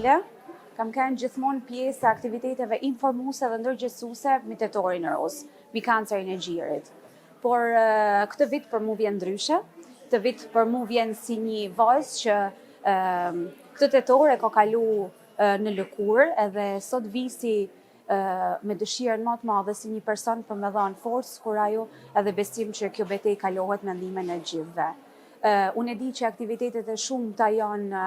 civile, kam qenë gjithmonë pjesë e aktiviteteve informuese dhe ndërgjegjësuese mbi tetorin rozë, mbi kancerin e gjirit. Por këtë vit për mu vjen ndryshe, këtë vit për mu vjen si një vajzë që këtë tetor e ka kalu në lëkurë edhe sot vi si me dëshirën më të madhe si një person për me dhanë forcë, kurajo edhe besim që kjo betejë kalohet me ndihmën e gjithëve. Unë e di që aktivitetet e shumta janë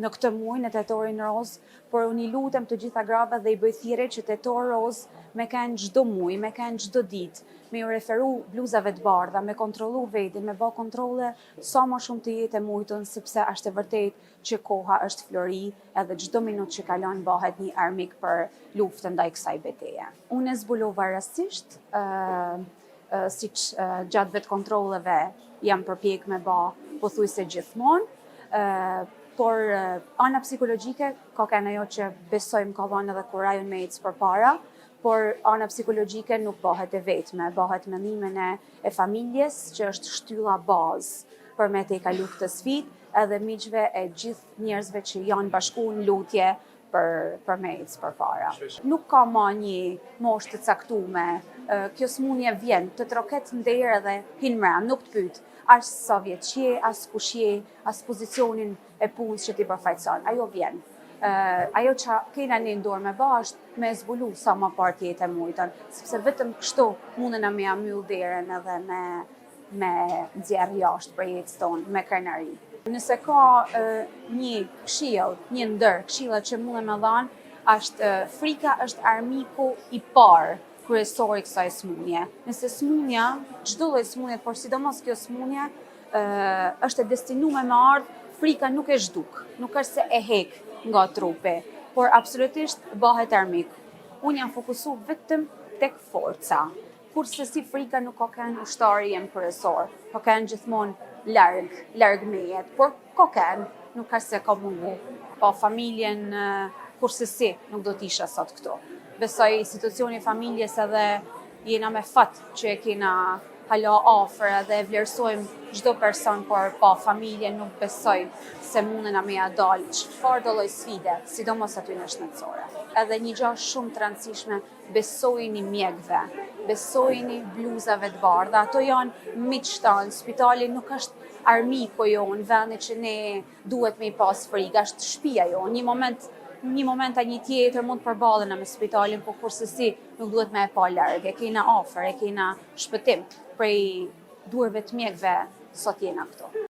në këtë muaj, në tetorin rozë, por unë i lutem të gjitha grave dhe i bëj thirrje që tetor rozë me kenë çdo muaj, me kenë çdo ditë, me ju referu bluzave të bardha, me kontrollu vetin, me bë kontrolle sa më shumë të jetë e mujtun, sepse është e vërtet që koha është flori edhe çdo minutë që kalon bëhet një armik për luftën ndaj kësaj beteje. Unë e zbulova rastësisht, si që gjatë vetë kontrolleve jam përpjek me ba pothuajse gjithmonë, por ana psikologjike ka kenë ajo që besojmë ka dhënë edhe kurajon me ecë përpara, por ana psikologjike nuk bëhet e vetme, bëhet me ndihmën e familjes, që është shtylla bazë për me te kalu këtë sfidë, edhe miqve e gjithë njerëzve që janë bashku në lutje për me ecë përpara. Nuk ka ma një moshë të caktume, kjo smunje vjen, të troket në derë edhe hin mrena, nuk të pyet, as sa vjeç je, as kush je, as pozicionin e punës që ti përfaqëson, ajo vjen. Ajo që kena ne në dorë me ba është me zbulu sa më parë të jetë e mujtën, sepse vetëm kështu mundën me ja mbyll derën edhe me nxjerr jashtë për jetës tonë, me krenari. Nëse ka një këshill, një ndër këshillat që mundem me dhanë, është frika është armiku i parë kryesor i kësaj smunje. Nëse smunja, çdo lloj smunje, por sidomos kjo smunje, është e destinuar me ardhë, frika nuk e zhduk, nuk është se e hek nga trupi, por absolutisht bëhet armik. Unë jam fokusu vetëm tek forca, kurse si frika nuk ka qenë ushtari jem kryesor, ka qenë gjithmonë larg, larg mejet, por ka qenë, nuk ka se ka mungu. Pa familjen, kurse si nuk do t'isha sot këtu. Besoj institucioni i familjes edhe jena me fat që e kena hala afër edhe e vlerësojmë çdo person, por pa familje nuk besoj se mundena me ja dal çfarë do lloj sfide, sidomos aty në shëndetësore. Edhe një gjë shumë të rëndësishme, besojini mjekëve, besojini bluzave të bardha, ato janë miq tanë, spitali nuk është armiku jonë, vendi që ne duhet me i pas frikë, është shtëpia jonë. Një moment a një tjetër mund të përballena me spitalin, por kursesi nuk duhet me e pa larg, e kena afër, e kena shpëtim prej duarve të mjekëve sot jena këtu.